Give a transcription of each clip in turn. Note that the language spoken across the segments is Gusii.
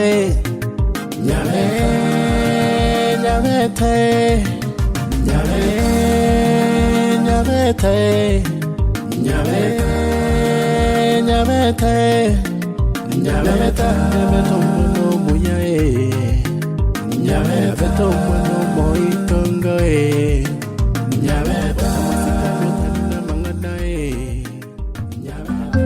Nyabeta, nyabeta, nyabeta, nyabeta, nyabeta, nyabeta, nyabeta omwana omuya eh. Nyabeta omwana omoitongo eh. Nyabeta amasikani otari namang'ana eh. Nyabeta.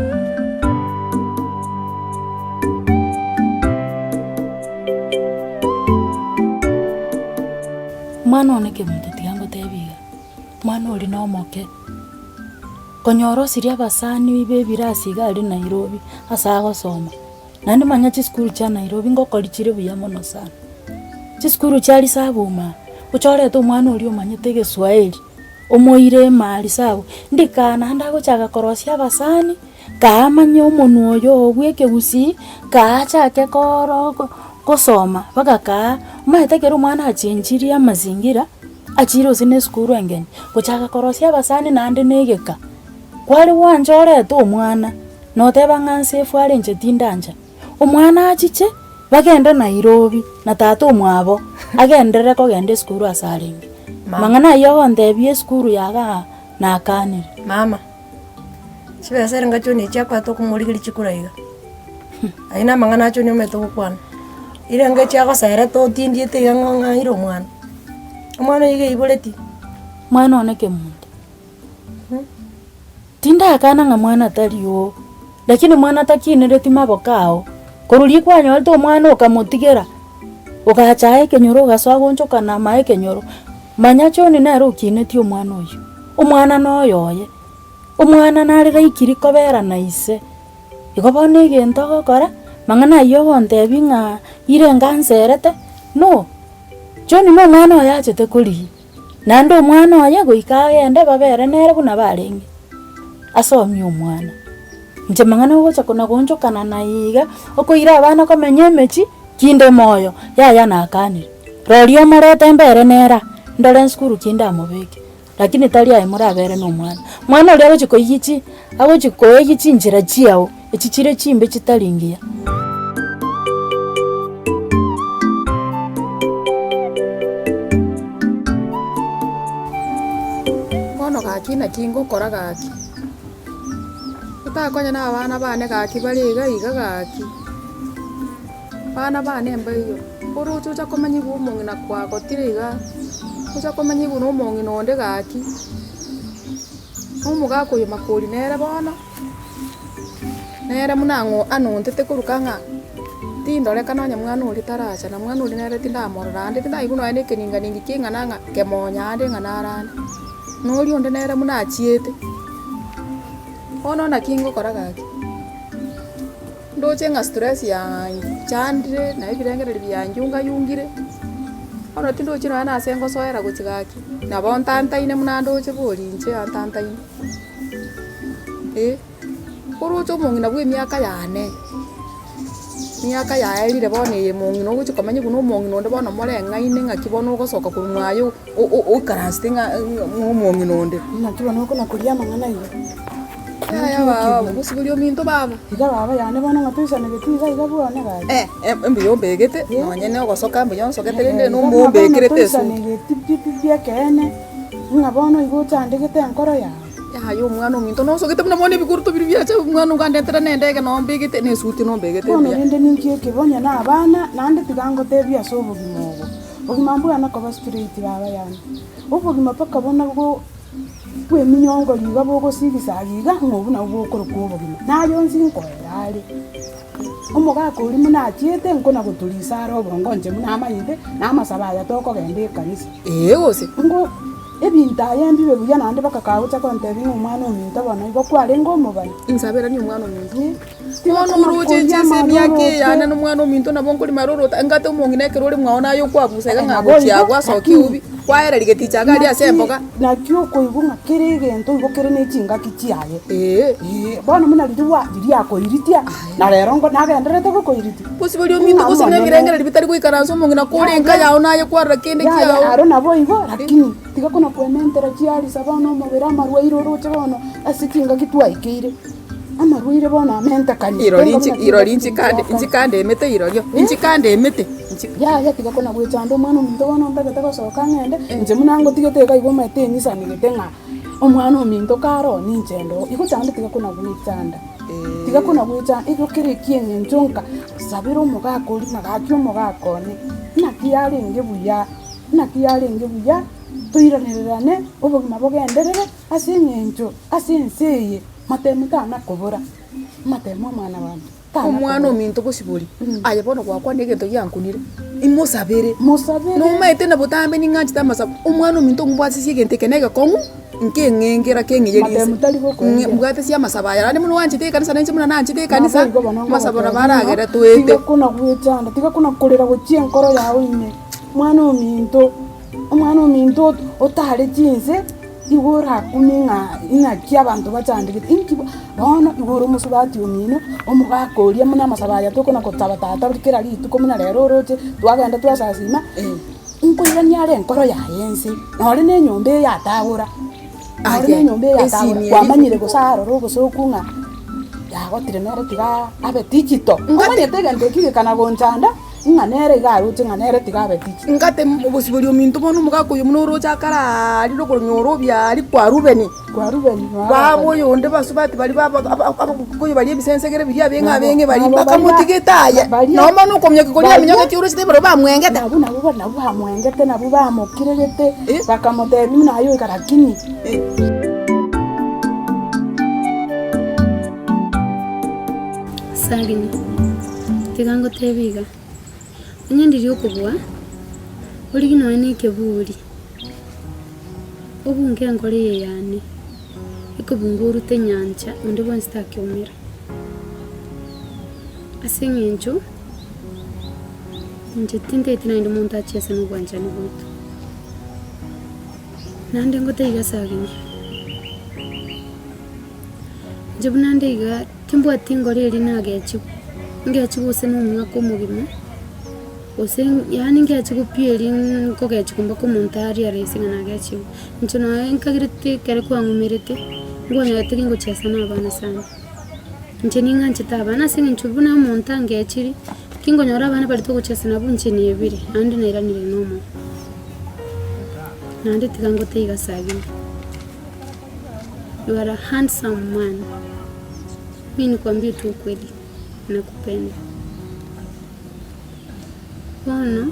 Mwana one kemunto tiga ngotebi iga, mwana oria nomoke, konyora osirie abasani ba ebirasi iga aria Nairobi ase agosoma, naende manya chisukuru chia Nairobi ngokori chire buya mono sana. Chisukuru chia Risabuma, ochorete omwana oria omanyete egeswaeri, omoire ime risabu, ndika naende agochaka korosia abasani, kaamanye omonwe oyo oo bwa ekegusii, kaachake koro gosoma mpaka kaa, omanyete ekero omwana achenchirie amazingira, achire gose na esukuru engeni, gochaka korosia abasani naende na egeka, kware gwancha orete omwana, noteba ng'a nse efware inche tindancha, omwana achiche, bagende Nairobi na tata omwabo, agenderere kogenda esukuru ase arenge. Mang'ana aywo ogontebia esukuru ya igaa nakanire. Mama, chibesa ere ngachoni echi akoete okomorigeria chikura iga, ayio na amang'ana achoni omanyete gokwana, ere enga agoserete otindiete iga ng'a ng'aire omwana, omwana oyo iga eiboreti. Mwana one kemunto, tindakana ng'a mwana tari oo, lakini mwana takinereti maboko ao, korwa riria kwanyorete omwana okamotigera, ogacha aye ekenyoro ogasoa goonchoka na amae ekenyoro, manya John nere okinetie omwana oyio, omwana noyoye, omwana nare raikiri kobera na ise. Igo bono egento ogokora, mang'ana ayio ogontebia ng'a ire nganserete, no, John na omwana oye achete korigia, naende omwana oye goika agende babere nere buna barenge, asomie omwana. Inche mang'ana ogocha kona goonchokana na iga, okoira abana komenya emechie, kinde moyo, yaya nakanire. Roria omorete mbere nere aa, ndore esukuru ki ndamobeke, lakini tari aye morabere na omwana. Mwana oria agochi koiyia chi agochi koeyia chinchera chiago, echi chire chimbe chitari ngiya. Bono gaki naki ngokora gaki, otakonya na abana bane gaki bare iga iga gaki. Abana bane mbaiyo, oroche ocha komanyigwa omong'ina kwagotire igaa, ocha komanyigwa na omong'ina onde gaki, na omogaka oyo makori nere bono, nere buna ang'o anontete koruka ng'a tindorekana onye mwana oria taracha na mwana oria nere tindamorora ande, tindaigwa nonye na ekeninganingi king'ana ng'a kemonya ande ng'a naro ande, na oria onde nere buna achiete, bono naki ngokora gaki. Ndoche ng'a stress yanchandire na ebirengererio bianjungayungire, bono tindochi nonya na ase ngosoera gochia gaki, nabo ntantaine buna ndoche bori inche antantaine, eh. Oroche omong'ina bwa emiaka yane, emiaka yaerire bono eye mong'ina ogochia komanya buna omong'ina onde bono moreng'aine ng'aki bono ogosoka korwa mwaye oikaransete ng'a ng'a omong'ina onde. Naki bono okona koria amang'ana iga? Yaya baba, bosibori ominto baba. Iga baba yane bono ng'a toisanegeti iga iga bwane gaki. Eh, eh, mbuya ombegete, nonye na ogosoka mbuya onsogete rende na omo ombekerete esuti. Toisanegeti pi pi pi ekeene, ng'a bono igo ochandegete enkoro yao. Yaya omwana ominto nosogete buna bono ebiguruto biria biacha omwana okandetera na endege nombegete na esuti nombegete Bono mbuya. rende ninki eke onye na abana, naende tiga ngotebie ase obogima obo. Bogima mbwana koba straight baba yane. Obogima mpaka bono go. Bw'eminyongo iga bogosigisa iga, ng'a obwo nabwo bokorokwa obogima. Naye onsi nkoera are. Omogaka oria buna achiete, nkona gotorisa are obongo inche buna amanyete, na amasabo aya tokogenda ekanisa. Ee gose. Ngo ebinto aye mbibe buya naende mpaka kagocha kontebia ng'a omwana ominto bono igo kwarenge omobani. Insaberanie omwana ominto. Bono oroche inche ase emiaka eye yane na omwana ominto nabo nkorima aroro ota engate omong'ina ekero ore mwao naye okwabusa iga ng'a gochia agwo asokie eubi, kwaereria geticha iga aria ase emboga. Naki okoigwa ng'a kera egento igo kere ne chingaki chiaye. Ee. Ee, bono buna riria gwa riria akoiritia, na rero nko nagendererete gokoiritia. Bosibori ominto gose na ebirengererio bitari goikaransa omong'ina kore enka yao naye kwarora kende Yaya kiao. aro nabo igo, lakini tiga kona kwementera chiarisa bono omobere amarwaire oroche bono ase chingaki twaikeire. Amarwaire bono amentekanire. Irori Tenga inchi buna irori chingaki inchi kande chinchakare. inchi kande emete irorio, inchi kande emete, inchi. Yaya tiga kona goechanda omwana ominto bono ntagete gosoka ng'ende, inche buna ngotigete iga igo omanyete eng'isanegete ng'a omwana ominto kare oo ninche inde oo. Igo chande tiga kona goechanda, tiga kona goechanda igo kere ekieng'encho nka sabera omogaka oria ng'a gaki omogaka one, naki yarenge buya, naki yarenge buya, toiranererane, obogima bogenderere. Ase engencho ase ense eye matemo tana kobora, amatemo amwana abanto tana Omwana kobora. ominto bosibori, aye bono gwakwana egento giankunire, imosabere. Mosabere. Nomaete na botambe ning'anchete amasabo, omwana ominto ombwatisi egento eke na egekong'u, nkeng'engera keng'iye rinse. Matemo tari gokoengera. Mbwatisi amasabo aya, naende buna oanchete ekanisa nainche buna nanchete ekanisa, Naboigo bono amasabo nabo ngogotebia ng'a, aragere toete. tiga kona gwechanda, tiga kona korera gochia enkoro yao ime, mwana ominto, omwana ominto otare chinse. Igo orakumie ng'a inaki abanto bachandegete, inki bono igo ore omosubati omino, omogaka oria buna amasabo aya tokona gosaba tata kera rituko buna rero oroche, twagenda twasasima, nkoirania are enkoro yaye ense, nonye na enyomba eye atagora, nonye na enyomba eye atagora, kwamanyire gose arore obosoku ng'a yagotire nere tiga abe digital, omanyete egento ekio gekana gonchanda. Ng'a nere iga aroche ng'a nere tiga abe tichi. Ngate obosibori ominto bono omogaka oyo buna oroche akararia okonyora obiaria kwa Rubeni. Kwa Rubeni Baba oyonde basubati baria baba abakoyo baria ebisensegere biria abeng'e abeng'e baria bakamotigete aye. Nabo bono okominyokia koria aminyogetie oroche tari barabwo bamwengete. Nabwo nabwo nabwo bamwengete nabwo bamokiregete bakamotebia buna aye oika lakini. Sagini. Tiga ngotebie iga, onye ndiria okobua, origie nonya na ekeburi, obunge enkoro eye yane, ekobunga orute nyancha onde bwensi takeumera. Ase eng'encho, inche tintageti naende monto achiese na obwanchani bwaito. Naende ngotebie iga Sagini, inche buna nde iga. Timbwati ngoro eria nagechigwe, ngechigwe gose na omwaka omogima, gose yaani ngechigwe pi eria nkogechigwa mpaka omonto arealize ng'a nagechigwe. Inche nonya nkagerete ekero kwang'umerete, nkwanyorete gingochiesa na abana sana. Inche ning'anchete abana ase eng'encho buna omonto angechiri, kingonyora abana baria togochiesa nabwo inche nebire, naende nairanire na omonwe. Naende tiga ngotebie iga sagini. You are a handsome man. Mi nikwambie tu ukweli, nakupenda. Bono,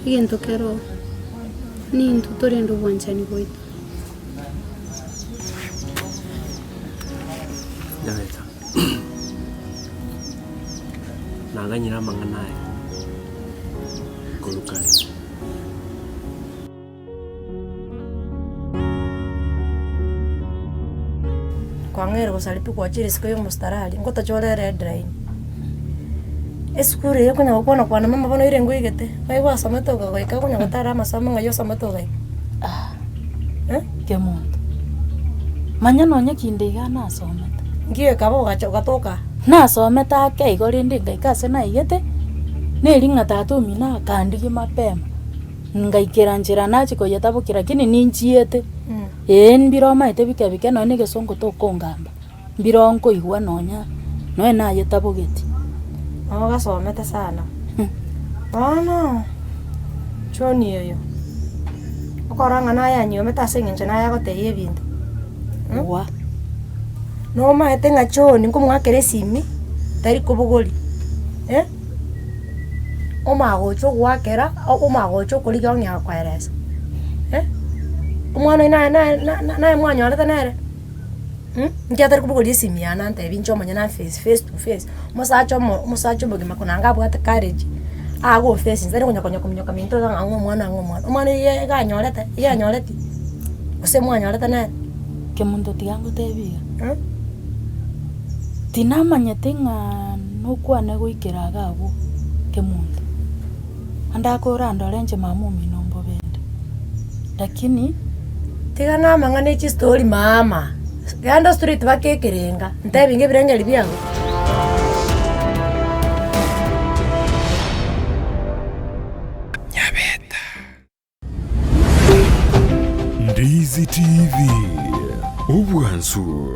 egento kero, nintwe torende obwanchani bwaito. Nyabeta, naganyire amang'ana aya korwa kare. Kwang'eire gosari pi gwachire isiko ya omostarari, ngotochore ered line. Esukuru eye okonya gokwana kwana mama bono oire ngoigete, ngai gwasomete ogagoika okonya gotara amasomo ng'ai osomete ogaika eh. Kemonto, manya nonye kinde iga nasomete. Nki ekaba ogacha ogatoka aa. Nasomete ake igo rende ngaika ase naigete, neri ng'a tata omino akandigia mapema. Ngaikera nchera nachia koyetabokera lakini ninchiete, ee mbire omaete bike bike nonya na egesongo tokongamba, mbire nkoigwa nonya nonya nayetabogeti. Ogasomete sana. Bono, John oyo, okorora ng'a naye anyiomete ase eng'encho naye agotebia ebinto. Gwa. Nomaete ng'a John nkomoakera esimi, tari kobogoria, eh. Omagocha ogoakera, omagocha okorigia ong'ea gokoeresa, eh. Omwana oyio naye naye na naye mwanyorete nere inki atari kobogoria esimi yane antebi inche omonyene a face face to face, omosacha omo omosacha omogima konanga abwate courage, ago face inche tari konya konya kominyoka minto iga ng'a omwana ng'a omwana, omwana oyio iga anyorete, iga anyoreti, gose mwanyorete nere. Kemunto tiga ngotebi iga. Tinamanyete ng'a nokwane goikera iga agwo kemonto, ande akorandore inche mama omino mbobe inde, lakini. Tiga namang'ana e chistori mama, genda street baka ekerenga, ntebi ng'a ebirengeri biago. Nyabeta. Ndizi TV, obwansu.